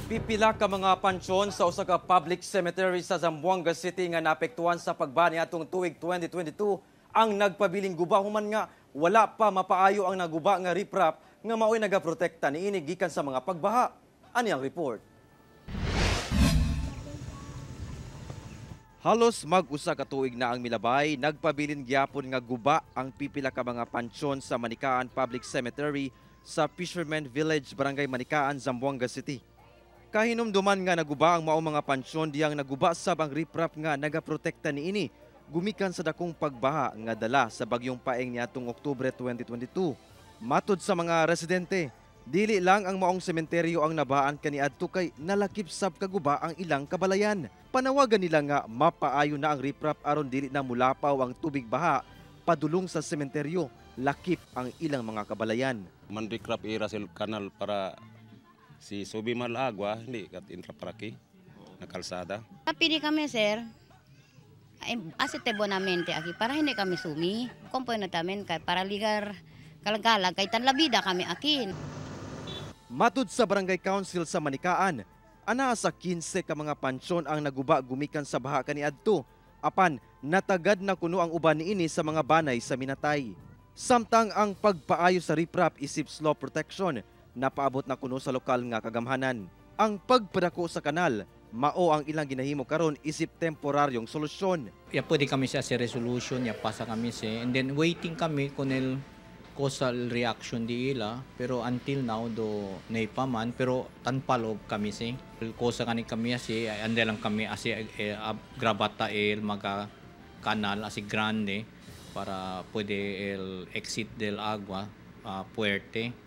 Pipila ka mga pansyon sa usa ka public cemetery sa Zamboanga City nga naapektuhan sa pagbaha niadtong tuig 2022 ang nagpabiling guba human nga wala pa mapaayo ang naguba nga riprap nga maoy nagaprotekta niini gikan sa mga pagbaha. Ani ang report. Halos mag-usa ka tuig na ang milabay, nagpabilin gyapon nga guba ang pipila ka mga pansyon sa Manikaan Public Cemetery sa Fisherman Village, Barangay Manikaan, Zamboanga City. Kahinumduman nga naguba ang maong mga pansyon diyang naguba sab ang riprap nga nagaprotekta niini gumikan sa dakong pagbaha nga dala sa bagyong Paeng niadtong Oktubre 2022. Matud sa mga residente, dili lang ang maong sementeryo ang nabaan kaniadto kay nalakip sab kaguba ang ilang kabalayan. Panawagan nila nga mapaayo na ang riprap aron dili na mulapaw ang tubig baha padulong sa sementeryo, lakip ang ilang mga kabalayan. Manrikrap ira sa kanal para si subi mal agua, hindi kat intra para aquí na kalsada. Pili kami, sir. Ay, asite bonamente aki para hindi kami sumi. Kompoy na tamin kay para ligar kalagalag kay tanlabida kami akin. Matud sa Barangay Council sa Manikaan, anaa sa 15 ka mga pansyon ang naguba gumikan sa baha kaniadto. Apan natagad na kuno ang uban niini sa mga banay sa minatay. Samtang ang pagpaayo sa riprap isip slope protection napaabot na kuno sa lokal nga kagamhanan. Ang pagpadako sa kanal mao ang ilang ginahimo karon isip temporaryong solusyon. Ya pwede kami sa si resolution, ya pasa kami si and then waiting kami kung el causal reaction di ila, pero until now do nay pa man, pero tanpalog kami si kosa kani kami asi ande lang kami asi eh, grabata el maga kanal asi grande para pwede el exit del agua puerte.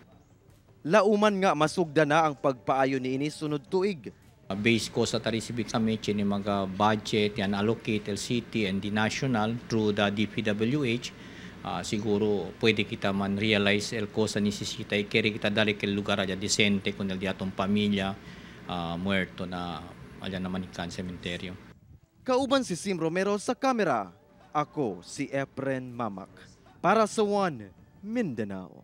Lauman nga masugda na ang pagpaayo niini sunod tuig. Base ko sa tarisibi kami chini mga budget yan allocate el city and the national through the DPWH. Siguro pwede kita man realize el cosa necesita y kere kita dali el lugar allá decente con el diatong pamilya muerto na allá naman ikan cementerio. Kauban si Sim Romero sa kamera. Ako si Efren Mamak. Para sa One Mindanao.